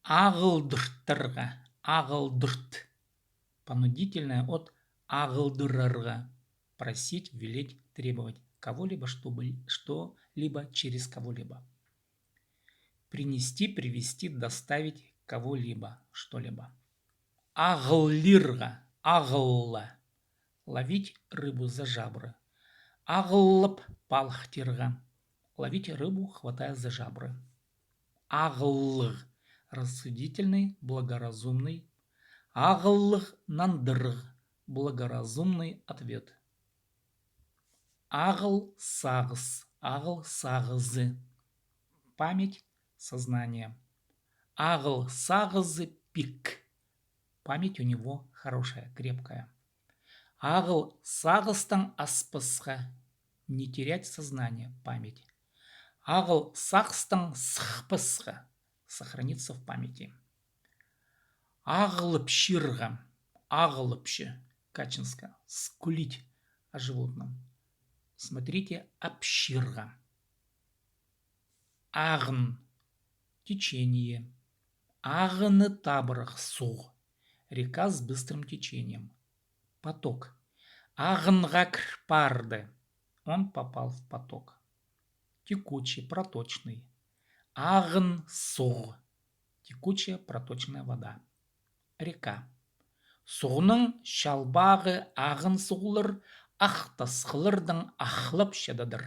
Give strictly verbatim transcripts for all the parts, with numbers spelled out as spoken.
Ағылдыртарға, ағылдырт. Понудительное от ағылдырарға. Просить, велеть, требовать кого-либо, чтобы, что-либо через кого-либо. Принести, привезти, доставить кого-либо, что-либо. Ағыллирға, ағылла. Ловить рыбу за жабры. Ағыллап палыхтирға. Ловить рыбу, хватая за жабры. Ағыллығ, рассудительный, благоразумный. Ағыллығ нандырығ, благоразумный ответ. Ағыл сағыс, ағыл сағызы. Память, сознание. Ағыл сағызы пик. Память у него хорошая, крепкая. Ағыл сағыстаң аспасха. Не терять сознание, память. Ағыл сағыстаң сыхпасха. Сохраниться в памяти. Ағылып чирға, ағылып чы, качинска, скулить о животном. Смотрите, апчирға. Ағын, течение. Ағыны табырах суғ, река с быстрым течением. Поток. Ағынға кір парды. Он попал в поток. Текучий, проточный. Ағын суғ. Текучая проточная вода. Река. Суғның чалбағы ағын суғлар ах тасхыллардаң ахлап чададыр.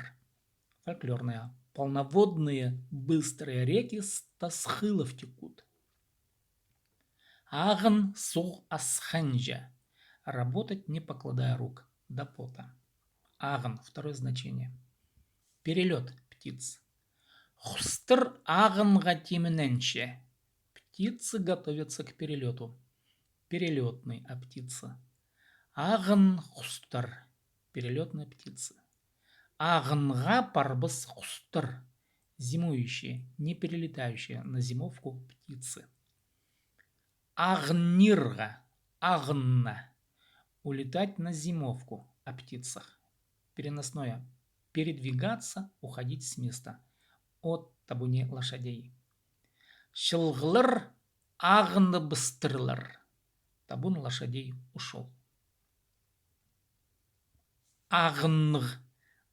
Фольклорная. Полноводные быстрые реки с тасхылов текут. Ағын суғ асханҷа. Работать, не покладая рук, до пота. Ағын, второе значение. Перелёт птиц. Хустар ағынға тимненче. Птицы готовятся к перелёту. Перелётный, а птицы. Ағын хустар. Перелётные птицы. Ағынға парбас хустар. Зимующие, не перелетающие на зимовку птицы. Ағынирға, ағынна. Улетать на зимовку о птицах. Переносное. Передвигаться, уходить с места. От табуни лошадей. Чылғылар ағыныбыстырлар. Табун лошадей ушёл. Ағыннығ,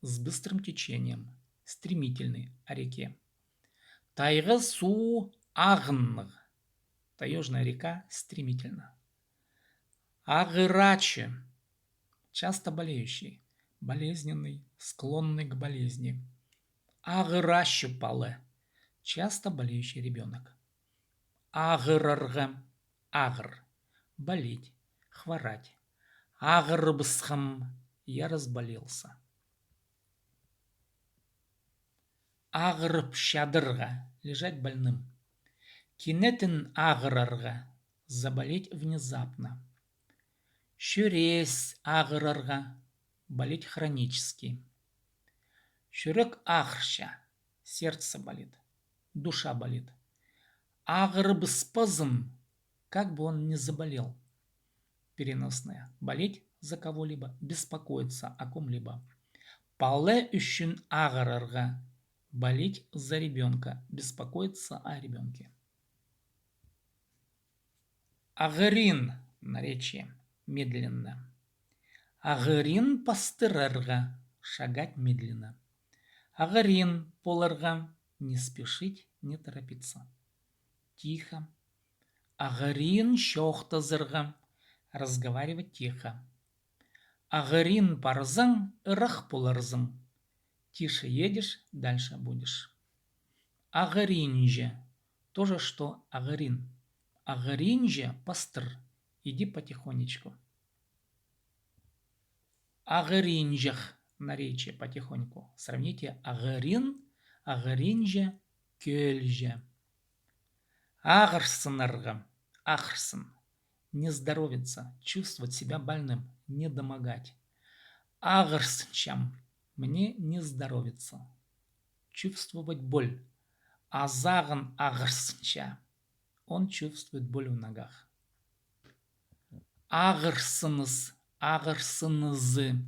с быстрым течением, стремительный, о реке. Тайға суу ағыннығ. Таёжная река стремительна. Ағырачы, часто болеющий, болезненный, склонный к болезни. Ағырачы пала, часто болеющий ребёнок. Ағырарға, ағыр, болеть, хворать. Ағырыбысхам, я разболелся. Ағырып чадырға, лежать больным. Кинетін ағырарға, заболеть внезапно. Чӱрес ағырарға, болеть хронически. Чӱрек ағырча, сердце болит, душа болит. Ағырыбыспазын, как бы он не заболел. Переносное. Болеть за кого-либо, беспокоиться о ком-либо. Пала ӱчӱн ағырарға, болеть за ребёнка, беспокоиться о ребёнке. Ағырин, наречие, медленно. Ағырин пастырарға, шагать медленно. Ағырин поларға, не спешить, не торопиться. Тихо. Ағырин чоохтазарға, разговаривать тихо. Ағырин парзаң, ырах поларзың. Тише едешь, дальше будешь. Ағыринҷа. То же, что ағырин. Ағыринҷа пастыр. Иди потихонечку. Ағыринҷах, наречие, потихоньку. Сравните: ағырин, ағыринҷа, кӧлҷе. Ағырсынарға, ағырсын. Не здоровится, чувствовать себя больным, недомогать. Ағырсынчам, мне не здоровится. Чувствовать боль. Азағын ағырсынча. Он чувствует боль в ногах. Ағырсыныс, ағырсынызы.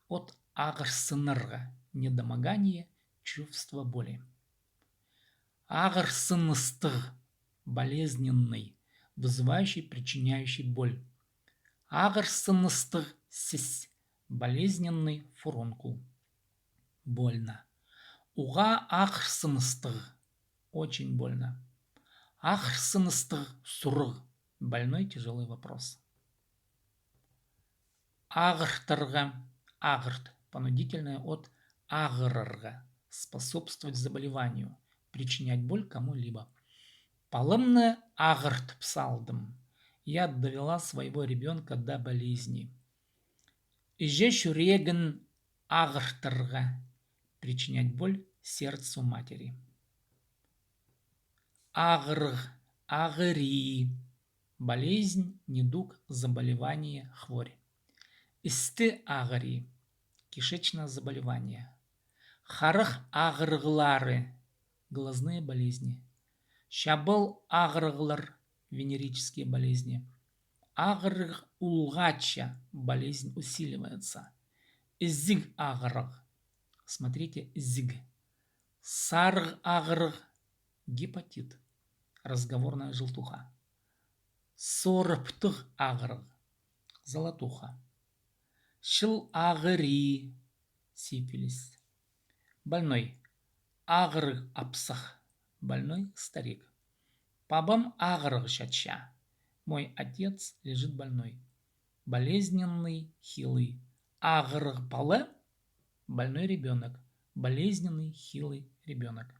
От ағырсынарға, недомогание, чувство боли. Ағырсыныстығ, болезненный, вызывающий, причиняющий боль. Ағырсыныстығ сіс, болезненный фурункул. Больно. Уғаа ағырсыныстығ, очень больно. Ағырсыныстығ сурығ, больной, тяжелый вопрос. Ағыртарға, ағырт, понудительное от ағырарға, способствовать заболеванию, причинять боль кому-либо. Паламны ағыртып салдым. Я довела своего ребёнка до болезни. Іҷе чӱрегін ағыртарға, причинять боль сердцу матери. Ағырығ, ағырии, болезнь, недуг, заболевание, хворь. Істі ағырии, кишечное заболевание. Харах ағырығлары, глазные болезни. Чабал ағырығлар, венерические болезни. Ағырығ улғатча, болезнь усиливается. Ізіг ағырығ. Смотрите, ізіг. Сарығ ағырығ, гепатит, разговорная желтуха. Сорыптығ ағырығ, золотуха. Чыл ағырии, сифилис. Больной. Ағырығ апсах, больной старик. Пабам ағырығ чатча. Мой отец лежит больной. Болезненный, хилый. Ағырығ пала, больной ребёнок. Болезненный, хилый ребёнок.